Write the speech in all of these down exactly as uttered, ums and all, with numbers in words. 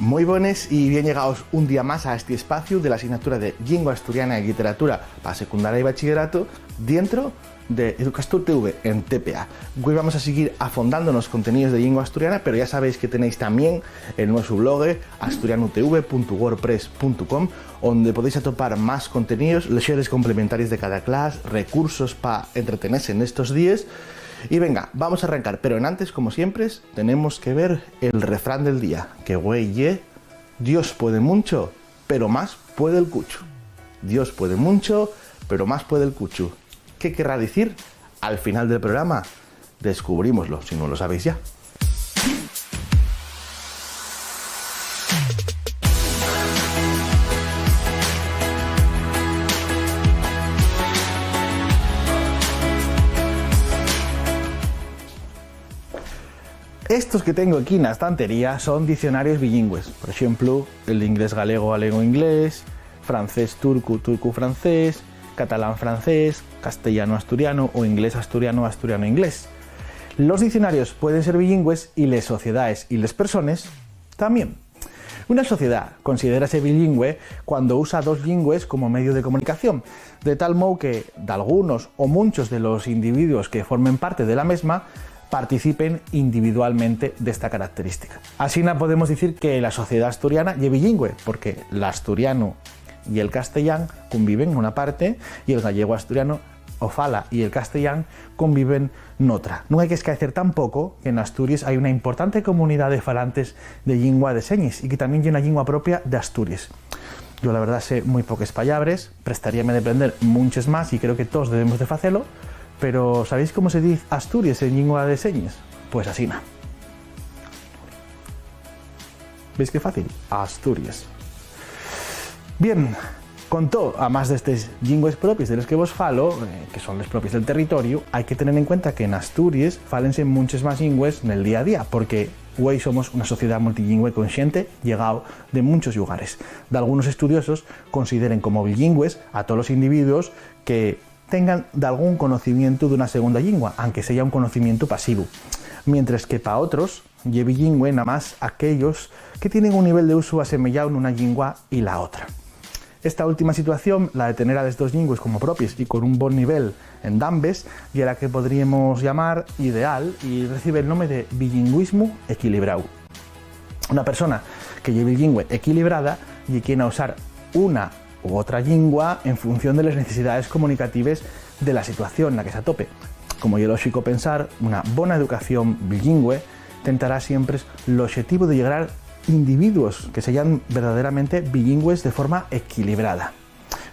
Mui bones y bien llegaos un día más a esti espaciu de la asignatura de Llingua Asturiana y Lliteratura pa Secundaria y Bachilleratu, dientro de Educastur T V en T P A. Güei vamos a siguir afondando nos conteníos de llingua asturiana, pero ya sabéis que tenéis tamién el nuesu blogue, asturianutv punto wordpress punto com, onde podéis atopar más conteníos, lexures complementaries de cada clas, recursos pa entretenese nestos díes. Y venga, vamos a arrancar, pero enantes, como siempre, tenemos que ver el refrán del día, que güei ye: "Dios puede muncho, pero más puede'l cuchu". Dios puede muncho, pero más puede'l cuchu. ¿Qué querrá dicir? Al final del programa descubrímoslo, si nun lo sabéis ya. Estos que tengo aquí na estantería son diccionarios bilingües. Por exemplu, el de inglés-galego, galego-inglés, francés-turcu, turcu-francés, catalán-francés, castellano-asturiano o inglés-asturiano, asturiano-inglés. Los diccionarios pueden ser bilingües y les sociedaes y les persones tamién. Una sociedá considérase bilingüe cuando usa dos llingües como medio de comunicación, de tal mou que dalgunos o munchos de los individuos que formen parte de la mesma participen individualmente d'esta característica. Asina podemos dicir que la sociedá asturiana ye bilingüe, porque l'asturianu y el castellán conviven nuna parte y el gallego-asturiano o fala y el castellán conviven n'otra. Nun hai que escaecer tampoco que n'Asturies hai una importante comunidá de falantes de llingua de señes y que tamién ye una llingua propia d'Asturies. Yo, la verdá, sé mui poques pallabres, prestaríame d'aprender munches más y creo que toos debemos de facelo, pero ¿sabéis cómo se diz Asturies en llingua de señes? Pues asina. ¿Veis qué fácil? Asturies. Bien, con too, amás d'estes llingües propies de les que vos falo, eh, que son les propies del territoriu, hai que tener en cuenta que n'Asturies fálense munches más llingües nel día a día, porque güei somos una sociedá multilingüe con xente llegao de munchos llugares. Dalgunos estudiosos consideren como bilingües a tolos individuos que tengan dalgún conocimientu d'una segunda llingua, anque seya un conocimientu pasivu, mientres que pa otros ye bilingüe namás aquellos que tienen un nivel de usu asemeyáu nuna llingua y la otra. Esta última situación, la de tener a les dos llingües como propies y con un bon nivel en dambes, ye la que podríemos llamar ideal y recibe'l nome de bilingüismu equilibráu. Una persona que ye bilingüe equilibrada ye quien a usar una u otra llingua en función de les necesidaes comunicatives de la situación na que s'atope. Como ye lóxico pensar, una bona educación bilingüe tentará siempre l'oxetivu de llegar a individuos que seyan verdaderamente bilingües de forma equilibrada.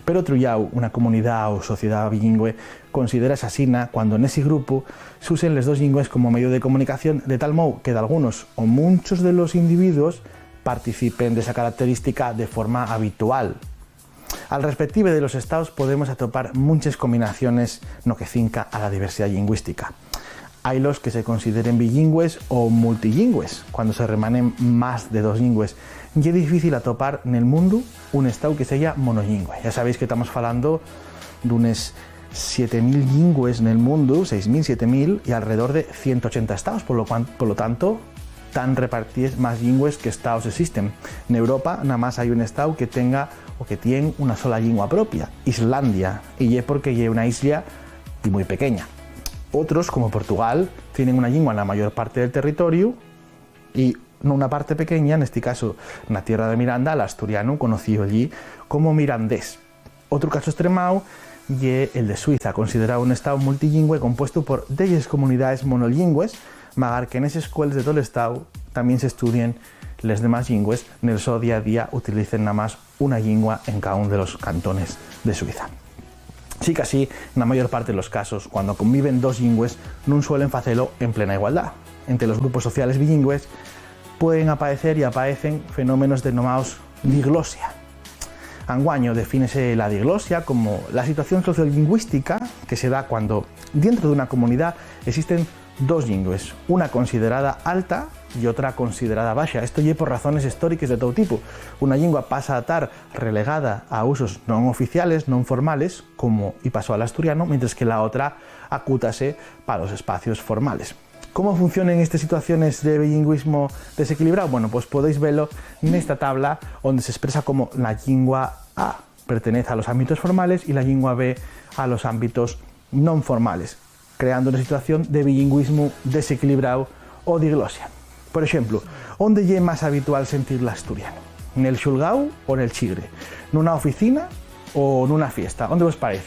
Per otru llau, una comunidá o sociedá bilingüe considérase asina cuando nesi grupu s'usen les dos llingües como medio de comunicación, de tal mou que dalgunos o munchos de los individuos participen d'esa característica de forma habitual. Al respective de los estaos podemos atopar munches combinaciones no que cinca a la diversidá llingüística. Hai los que se consideren bilingües o multilingües, cuando se remanen más de dos llingües. Ye difícil atopar nel mundu un estáu que seya monolingüe. Ya sabéis que tamos falando d'unes siete mil llingües nel mundu, seis mil, siete mil, y alredor de ciento ochenta estaos, por lo cuan-, por lo tanto, tán repartíes más llingües que estaos existen. N'Europa namás hai un estáu que tenga o que tien una sola llingua propia, Islandia, y ye porque ye una islla y mui pequeña. Otros, como Portugal, tienen una llingua na mayor parte del territoriu y nuna parte pequeña, nesti casu na tierra de Miranda, l'asturianu, conocíu ellí como mirandés. Otru casu estremáu ye el de Suiza, consideráu un estáu multilingüe compuestu por delles comunidaes monolingües, magar que nes escueles de tol estáu tamién s'estudien les demás llingües, nel so día a día utilicen namás una llingua en caún de los cantones de Suiza. Sicasí, na mayor parte de los casos, cuando conviven dos llingües, nun suelen facelo en plena igualdá. Ente los grupos sociales bilingües pueden apaecer y apaecen fenómenos denomaos diglosia. Anguaño defínese la diglosia como la situación sociolingüística que se da cuando, dientro d'una comunidá, existen dos llingües, una considerada alta y otra considerada baxa. Esto ye por razones históriques de tou tipu. Una llingua pasa a tar relegada a usos non oficiales, non formales, como y pasó al asturiano, mientres que la otra acútase pa los espacios formales. ¿Cómo funcionen estes situaciones de bilingüismo desequilibrao? Bueno, pues podéis velo nesta tabla onde se espresa cómo la llingua A pertenez a los ámbitos formales y la llingua B a los ámbitos non formales, creando una situación de bilingüismo desequilibrao o diglosia. Por exemplu, ¿onde ye más habitual sentir l'asturianu? ¿Nel xulgáu o nel chigre? ¿Nuna oficina o nuna fiesta? ¿Onde vos parez?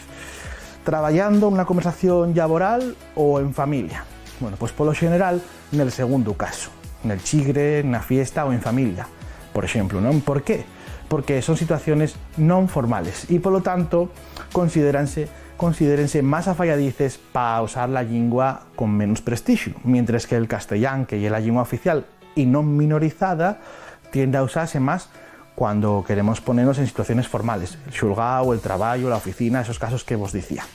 ¿Trabayando, nuna conversación llaboral o en familia? Bueno, pues polo xeneral, nel segundu casu, nel chigre, na fiesta o en familia, por exemplu, ¿non? ¿Por qué? Porque son situaciones non formales y, polo tanto, considéranse, considérense más afayadices pa usar la llingua con menos prestixu, mientres que el castellán, que ye la llingua oficial y non minorizada, tiende a usase más cuando queremos ponernos en situaciones formales, el xulgáu, el trabayu, la oficina, esos casos que vos dicía.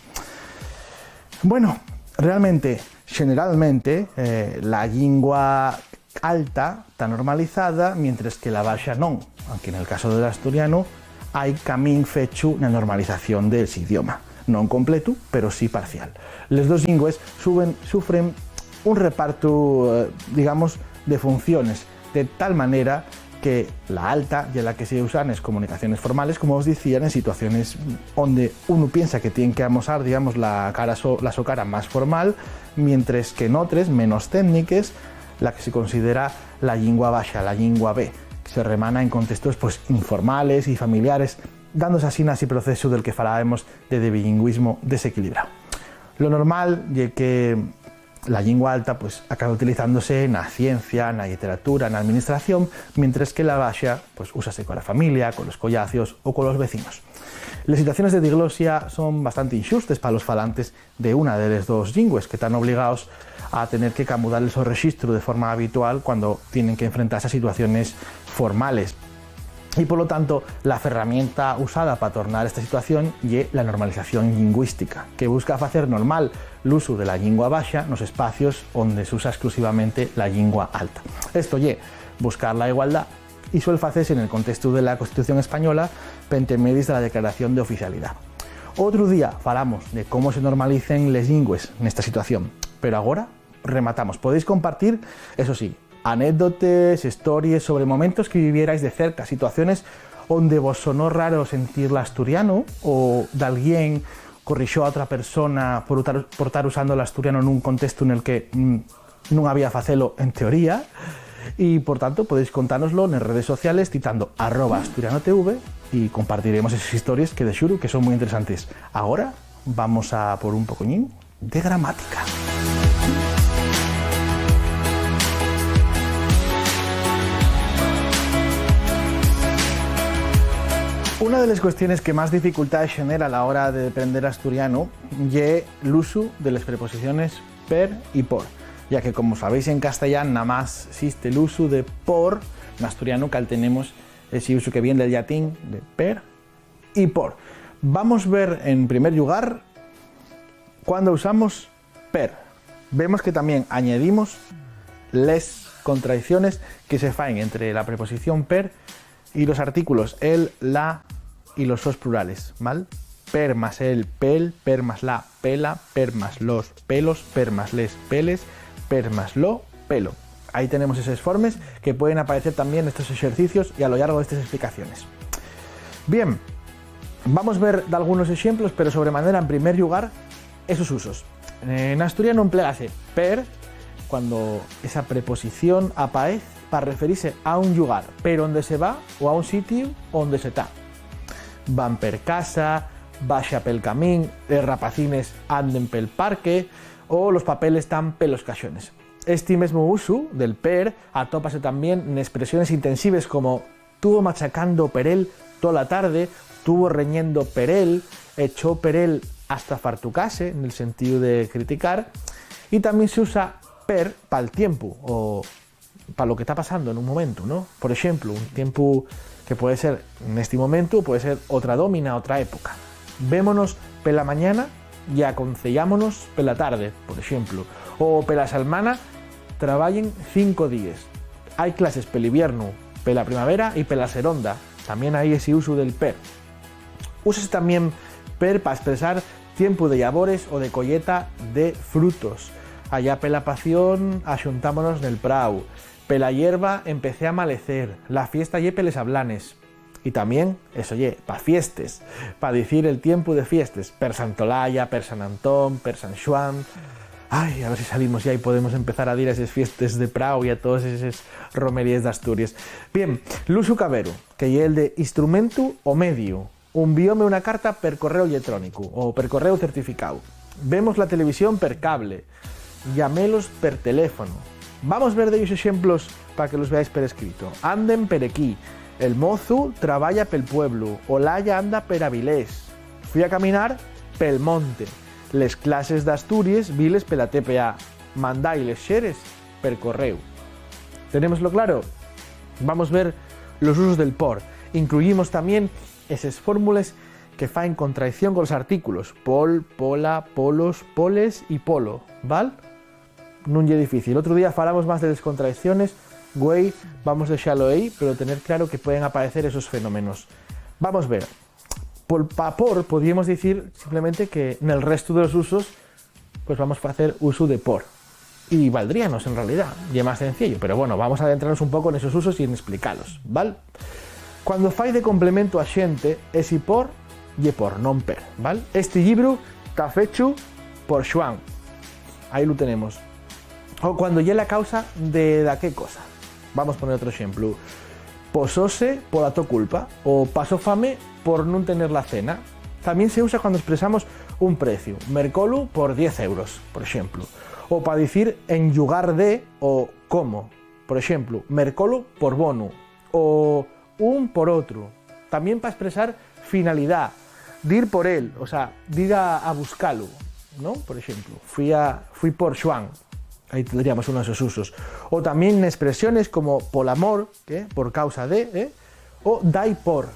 Bueno, realmente, xeneralmente, eh, la llingua alta ta normalizada, mientres que la baxa non, anque nel caso del asturianu hai camín fechu na normalización del idioma, non completu, pero sí parcial. Les dos llingües suben, sufren un repartu, eh, digamos, de funciones, de tal manera que la alta ye la que se usa nes comunicaciones formales, como os dicía, nes situaciones onde unu piensa que tien que amosar, digamos, la cara so-, la so cara más formal, mientres que n'otres, menos técniques, la que se considera la llingua baxa, la llingua B, que se remana en contextos, pues, informales y familiares, dándose asina ese procesu del que falábemos de, de bilingüismo desequilibrao. Lo normal ye que la llingua alta, pues, acabe utilizándose na ciencia, na lliteratura, na administración, mientres que la baxa, pues, úsase cola familia, colos collacios o colos vecinos. Les situaciones de diglosia son bastante inxustes pa los falantes de una de les dos llingües, que tán obligaos a tener que camudar el so rexistru de forma habitual cuando tienen que enfrentase a situaciones formales. Y, polo tanto, la ferramienta usada pa tornar esta situación ye la normalización llingüística, que busca facer normal l'usu de la llingua baxa nos espacios onde s'usa exclusivamente la llingua alta. Esto ye buscar la igualdá y suel facese nel contestu de la Constitución española, p'entermediu de la declaración d'oficialidá. Otru día falamos de cómo se normalicen les llingües nesta situación, pero agora rematamos. Podéis compartir, eso sí, anécdotes, hestories sobre momentos que vivierais de cerca, situaciones onde vos sonó raro sentir l'asturianu o d'alguién corrixó a otra persona por utar-, por tar usando l'asturianu nun contestu nel que, mm, nun había facelo en teoría. Y, por tanto, podéis contánoslo nes redes sociales citando arroba asturianotv y compartiremos eses histories que de xuru que son mui interesantes. Agora vamos a por un pocoñín de gramática. Una de les cuestiones que más dificultá xenera a la hora de aprender asturianu ye l'usu de les preposiciones per y por, ya que, como sabéis, en castellán namás existe l'usu de por, n'asturianu cal tenemos esi usu que vien del llatín de per y por. Vamos ver, en primer llugar, cuándo usamos per. Vemos que tamién añedimos les contraiciones que se faen entre la preposición per y los artículos el, la y los sos plurales, ¿mal? Per más el, pel, per más la, pela, per más los, pelos, per más les, peles, per más lo, pelo. Ahí tenemos eses formes que pueden aparecer tamién nestos exercicios y a lo llargo d'estes explicaciones. Bien, vamos ver dalgunos exemplos, pero sobre manera, en primer llugar, esos usos. Eh, n'asturianu empléase per cuando esa preposición apaez pa referise a un llugar, per onde se va o a un sitiu onde se ta. Van per casa, baxa pel camín, les rapacines anden pel parque o los papeles tán pelos caxones. Esti mesmu usu del per atópase tamién n'espresiones intensives como tuvo machacando per él tola tarde, tuvo reñendo per él, echó per él hasta fartucase, nel sentíu de criticar, y tamién s'usa per pal tiempu o pa lo que ta pasando nun momentu, ¿no? Por exemplu, un tiempu que puede ser nesti momentu o puede ser otra dómina, otra época. Vémonos pela mañana y aconceyámonos pela tarde, por exemplu, o pela selmana trabayen cinco díes. Hai clases pel iviernu, pela primavera y pela seronda. Tamién hai esi usu del per. Úsase tamién per pa espresar tiempu de llabores o de colleta de frutos. Allá pela pación axuntámonos nel prau. Pela hierba empecé a amanecer. La fiesta ye peles ablanes. Y tamién, eso ye, pa fiestes, pa dicir el tiempu de fiestes, per Santolaya, per San Antón, per San Xuan. Ai, a ver si salimos ya y podemos empezar a dir a eses fiestes de prau y a todes eses romeríes d'Asturies. Bien, l'usu caberu, que ye el de instrumentu o mediu. Unvióme una carta per correu electrónicu o per correu certificáu. Vemos la televisión per cable. Llamélos per teléfono. Vamos ver dellos exemplos pa que los veáis per escrito. Anden per equí. El mozu trabaya pel pueblu. Olaya anda per Avilés. Fui a caminar pel monte. Les clases d'Asturies viles pela T P A. Mandái les xeres per correu. ¿Tenémoslo claro? Vamos ver los usos del por. Incluyimos tamién eses fórmules que faen contraición colos artículos: pol, pola, polos, poles y polo, ¿val? Nun ye difícil. Otru día falamos más de les contraiciones, güei, vamos dexalo ehí, pero tener claro que pueden apaecer esos fenómenos. Vamos ver. Pol, pa por, podríamos dicir simplemente que nel restu de los usos, pues vamos facer usu de por. Y valdríanos, en realidá, ye más sencillo, pero bueno, vamos adentranos un poco nesos usos y en esplicalos, ¿val? Cuando fai de complemento a xente, esi por ye por, non per, ¿val? Esti llibru ta fechu por Xuan. Ahí lu tenemos. O cuando ye la causa de daqué cosa. Vamos poner otro exemplu. Posóse pola to culpa o pasó fame por nun tener la cena. Tamién se usa cuando espresamos un preciu. Mercólu por diez euros, por exemplu. O pa dicir en llugar de o como. Por exemplu, mercólu por bonu o un por otru. Tamién pa espresar finalidá, dir por él, o sea, dir a, a buscalo, ¿no? Por exemplu, fui, a, fui por Xuan. Ahí tendríamos unos de esos usos. O tamién n'espresiones como pol amor, ¿qué? Por causa de, ¿eh? O dai por.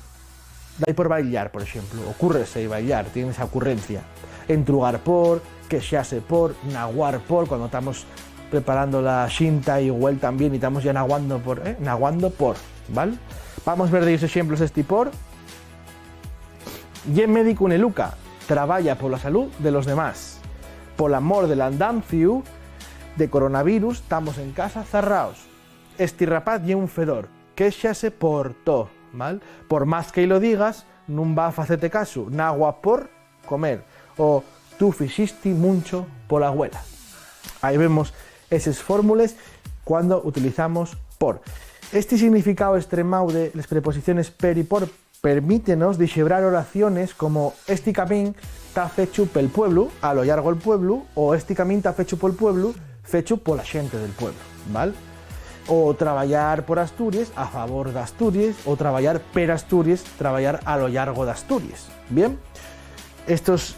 Dai por bailar, por exemplu. Ocúrrese y bailar, tien esa ocurrencia. Entrugar por, quexase por, naguar por, cuando tamos preparando la xinta y güel tamién y tamos ya naguando por, ¿eh? Naguando por, ¿val? Vamos ver dellos exemplos esti por. Ye médicu Neluca, trabaya pola salú de los demás. Pol amor del andanciu de coronavirus, tamos en casa zarraos. Esti rapaz ye un fedor, quéxase por to, ¿val? Por más que-y lo digas, nun va a facete casu, nagua por comer, o tu fixiste muncho pola güela. Ahí vemos eses fórmules cuando utilizamos por. Esti significáu estremáu de les preposiciones per y por permítenos dixebrar oraciones como: "Esti camín ta fechu pel pueblu, a lo llargo del pueblu", o "Esti camín ta fechu pol pueblu, fechu pola xente del pueblu", ¿val? O trabayar por Asturies, a favor d'Asturies, o trabayar per Asturies, trabayar a lo llargo d'Asturies. Bien, estos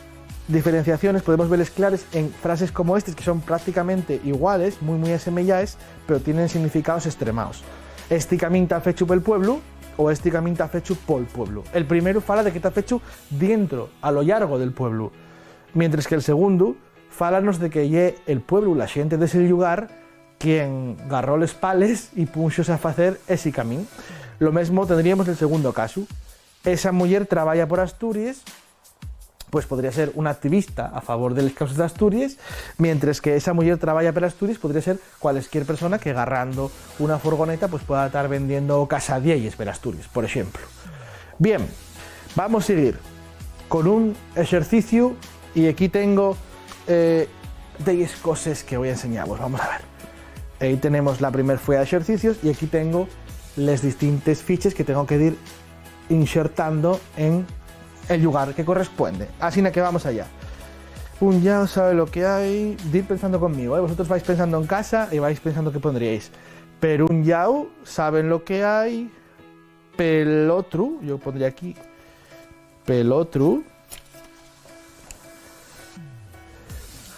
diferenciaciones podemos veles clares en frases como estes, que son prácticamente iguales, mui, mui asemeyaes, pero tienen significaos estremaos. "Esti camín ta fechu pel pueblu" o "Esti camín ta fechu pol pueblu". El primeru fala de que ta fechu dientro, a lo llargo del pueblu, mientres que el segundu fálanos de que ye el pueblu, la xente d'esi llugar, quien garró les pales y púnxose a facer esi camín. Lo mesmo tendríamos el segundo casu. Esa muyer trabaya por Asturies, pues podría ser una activista a favor de les causes d'Asturies, mientres que esa muyer trabaya per Asturies podría ser cualesquier persona que garrando una furgoneta, pues, pueda tar vendiendo casadielles per Asturies, por exemplu. Bien, vamos siguir con un exerciciu y equí tengo, eh, delles coses que voi a enseñavos. Vamos a ver. Ehí tenemos la primer fueya d'exercicios y equí tengo les distintes fiches que tengo que dir insertando en el llugar que correspuende. Asina que vamos allá. Un llau sabe lo que hai. Dir pensando conmigo, ¿eh? Vosotros vais pensando en casa y vais pensando qué pondríais. Pero un llau saben lo que hai. Pel otru, yo pondría aquí, pel otru,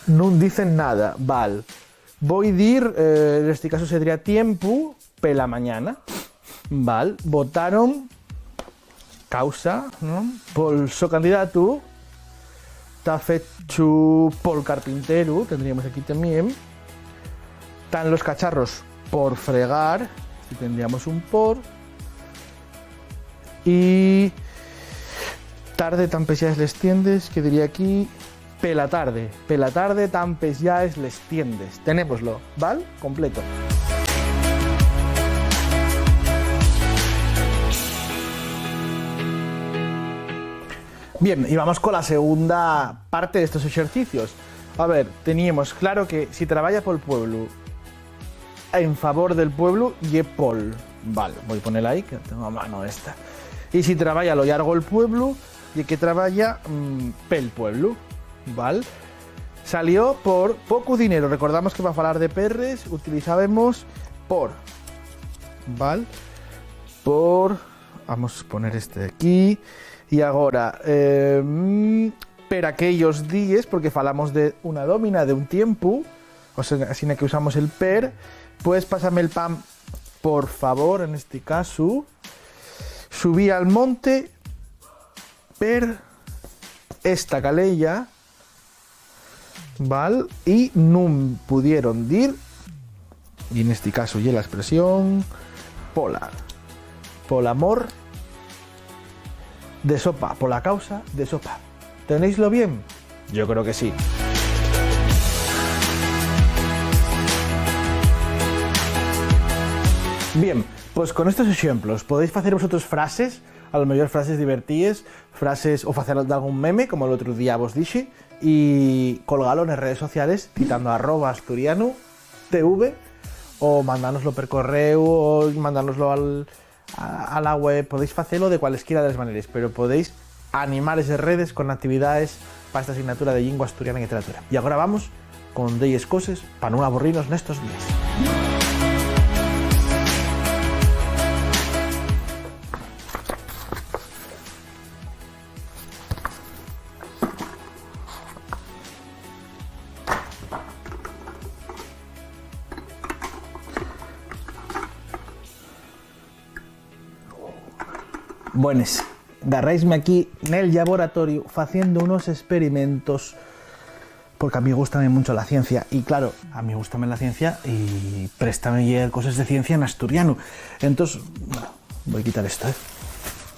nun dicen nada, val. Voi dir, eh, nesti casu sedría tiempu pela mañana, val. Votaron causa, ¿no? Pol so candidatu, ta fechu pol carpinteru, tendríamos aquí tamién. Tan los cacharros por fregar, aquí tendríamos un por. Y tarde tan pesaes les tiendes, que diría aquí, Pela tarde, pela tarde, tampes ya es les tiendes. Tenémoslo, ¿val? Completo. Bien, y vamos con la segunda parte de estos ejercicios. A ver, teníamos claro que si trabaya pol pueblu, en favor del pueblu, ye pol. Val, voi ponela ahí, que tengo a mano esta. Y si trabaya a lo llargo del pueblu, ye que trabaya, mm, pel pueblu. Val. Salió por poco dinero. Recordamos que pa falar de perres utilizábemos por. Val. Por, vamos a poner este aquí. Y agora, eh, mm, per aquellos díes, porque falamos de una dómina, de un tiempu, o sea, asina que usamos el per, pues pásame el pan, por favor, en este caso. Subí al monte per esta caleya, ¿val? Y nun pudieron dir, y en este caso ye la expresión, pola, pol amor de sopa, pola causa de sopa. ¿Tenéislo bien? Yo creo que sí. Bien, pues con estos exemplos podéis facer vosotros frases, a lo mellor frases divertíes, frases o facer d'algún meme, como l'otru día vos dixi, y colgalo nes redes sociales citando arroba asturianu T V, o mandánoslo per correu, o mandánoslo al, a, a la web. Podéis facelo de cualesquiera de les maneres, pero podéis animar eses redes con actividaes pa esta asignatura de llingua asturiana y literatura. Y agora vamos con delles coses pa nun aburrinos nestos días. Buenes, garráisme aquí nel llaboratoriu faciendo unos esperimentos, porque a mí gústame muncho la ciencia, y claro, a mí gústame la ciencia y préstame lleer coses de ciencia n'asturianu. Entós, bueno, voi quitar esto, ¿eh?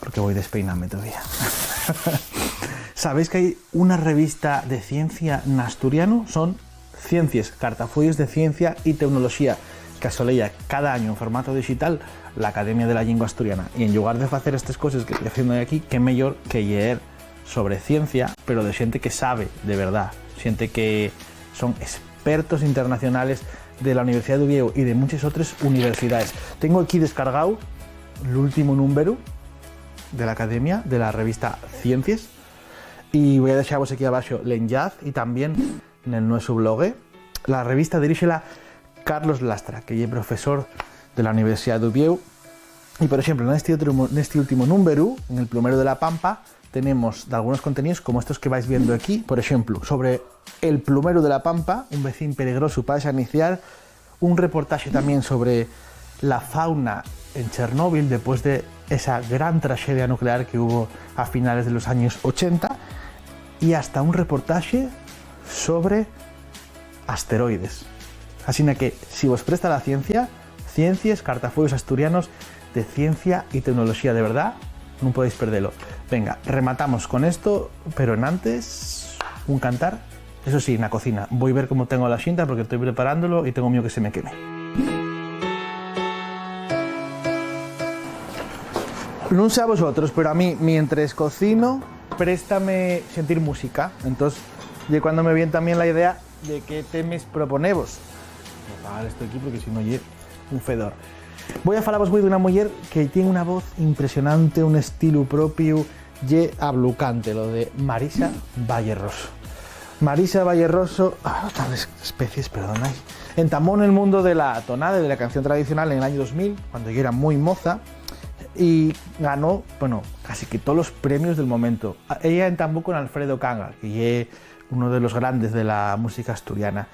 Porque voi despeiname todavía. ¿Sabéis que hai una revista de ciencia n'asturianu? Son Ciencies, cartafueyos de ciencia y teunoloxía, que asoleya cada añu en formato dixital l'Academia de la Llingua Asturiana. Y en llugar de facer estes coses que toi haciendo aquí, qué meyor que lleer sobre ciencia, pero de xente que sabe de verdá, xente que son expertos internacionales de la Universidad d'Uviéu y de munches otres universidaes. Tengo aquí descargáu l'últimu númberu de l'Academia, de la revista Ciencies, y voi a dexavos aquí abaxo l'enllaz y tamién nel nuesu blogue. La revista diríxela Carlos Lastra, que ye profesor de la Universidad d'Uviéu. Y, por exemplu, nesti otru mo-, nesti últimu númberu, nel Plumeru de la Pampa, tenemos dalgunos conteníos como estos que vais viendo aquí. Por exemplu, sobre el Plumeru de la Pampa, un vecín peligrosu pa desaniciar, un reportaxe tamién sobre la fauna en Chernóbil, depués de esa gran traxedia nuclear que hubo a finales de los años ochenta, y hasta un reportaxe sobre asteroides. Asina que, si vos presta la ciencia, Ciencies, cartafueyos asturianos de ciencia y teunoloxía de verdá, nun podéis perdelo. Venga, rematamos con esto, pero enantes, un cantar. Eso sí, na cocina. Voi ver cómo tengo la xinta porque toi preparándolo y tengo miedo que se me queme. Nun sé a vosotros, pero a mí, mientres cocino, préstame sentir música. Entós, ye cuando me vien tamién la idea de qué temes proponevos. Voi apagar esto aquí porque si no ye un fedor. Voi a falavos güei d'una muyer que tien una voz impresionante, un estilu propiu, ye ablucante, lo de Marisa Valle Roso. Marisa Valle Roso, ah, otras especies, perdonai. Entamó nel mundo de la tonada y de la canción tradicional en el año dos mil, cuando ya era muy moza, y ganó, bueno, casi que todos los premios del momento. A-, ella entamó con Alfredo Canga, que ye uno de los grandes de la música asturiana,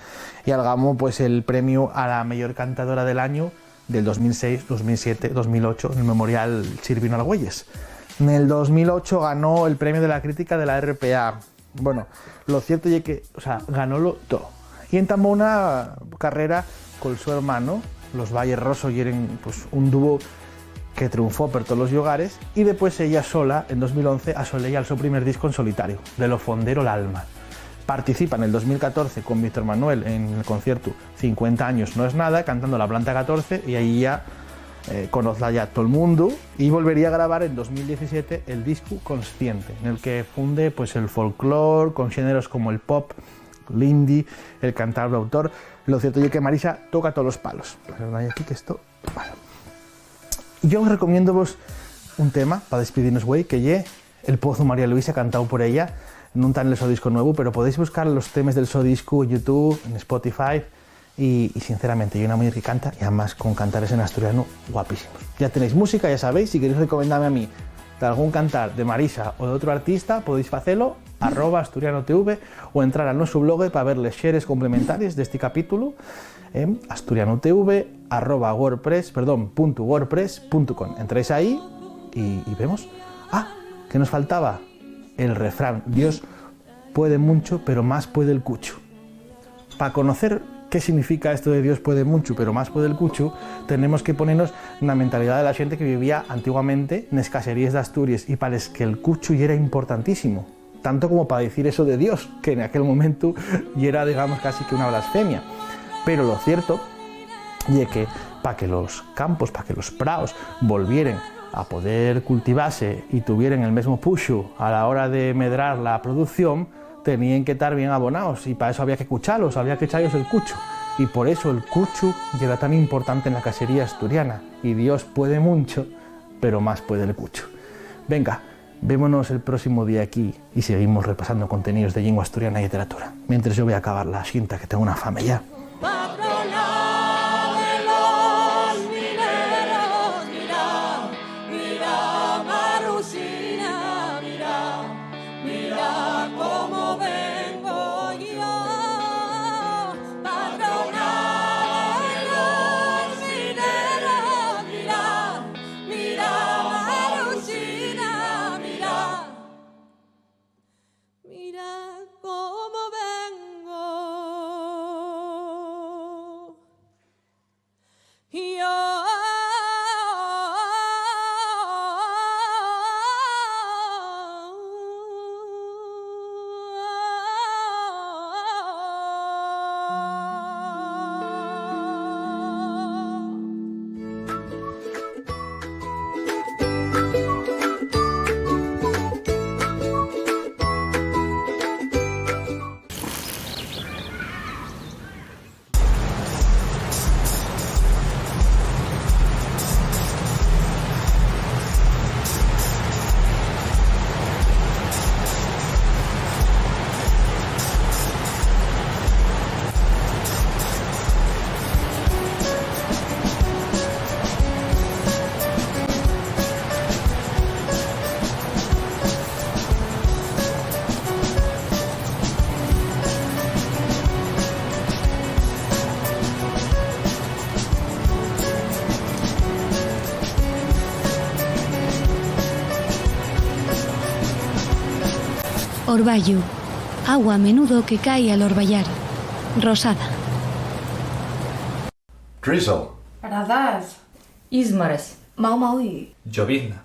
y algamó, pues, el premio a la mejor cantadora del año del dos mil seis, dos mil siete, dos mil ocho, en el Memorial Silvino Argüelles. En el dos mil ocho ganó el premio de la crítica de la R P A. Bueno, lo cierto ye que, o sea, ganólo todo. Y entamó una carrera con su hermano, los Valle Roso, y eran, pues, un dúo que triunfó por todos los llugares, y después ella sola, en dos mil once, asoleya el su primer disco en solitario, De lo fondero l'alma. Participa nel dos mil catorce con Víctor Manuel en el conciertu Cincuenta años no es nada, cantando la planta catorce, y ahí ya, eh, conozla ya tol mundu, y volvería a grabar en dos mil diecisiete el discu Consciente, nel que funde, pues, el folclor con xéneros como el pop, l'indie, el cantautor. Lo cierto ye que Marisa toca todos los palos. Pero no hay aquí que esto. Bueno. Yo recomiéndovos un tema pa despidirnos, güei, que ye El Pozo María Luisa, cantao por ella. Nun ta nel so disco nuevu, pero podéis buscar los temes del so discu en YouTube, en Spotify, y, y sinceramente, ye una muyer que canta, y además con cantares en asturianu, guapísimos. Ya tenéis música, ya sabéis, si queréis recomendame a mí d'algún cantar de Marisa o d'otru artista, podéis facelo, arroba asturianotv, o entrar al nuesu blogue pa ver les xeres complementaries d'esti capítulo en asturianotv arroba wordpress, perdón, punto wordpress punto com. Entráis ahí y, y vemos. Ah, ¿qué nos faltaba? El refrán: Dios puede muncho, pero más puede el cuchu. Pa conocer qué significa esto de Dios puede muncho, pero más puede el cuchu, tenemos que ponernos na mentalidá de la xente que vivía antiguamente nes caseríes d'Asturies y pa les que el cuchu yera importantísimo. Tanto como pa dicir eso de Dios, que en aquel momentu yera, digamos, casi que una blasfemia. Pero lo cierto ye que pa que los campos, pa que los praos volvieren a poder cultivase y tuvieren el mesmo puxu a la hora de medrar la producción, teníen que tar bien abonaos, y pa eso había que cuchalos, había que echayos el cuchu. Y por eso el cuchu yera tan importante na casería asturiana. Y Dios puede muncho, pero más puede el cuchu. Venga, vémonos el próximo día aquí y seguimos repasando contenidos de llingua asturiana y literatura. Mientres yo voy a acabar la xinta, que tengo una fame ya. Patrona de los mineros, mira, mira, Marusina, mira, mira cómo vengo yo. Patrona de los mineros, mira, mira, Marusina, mira, mira cómo vengo yo. Orbayu, agua a menudo que cae al orbayar. Rosada. Drizzle. Gradás. Ísmares. Mau mau y. Llovizna.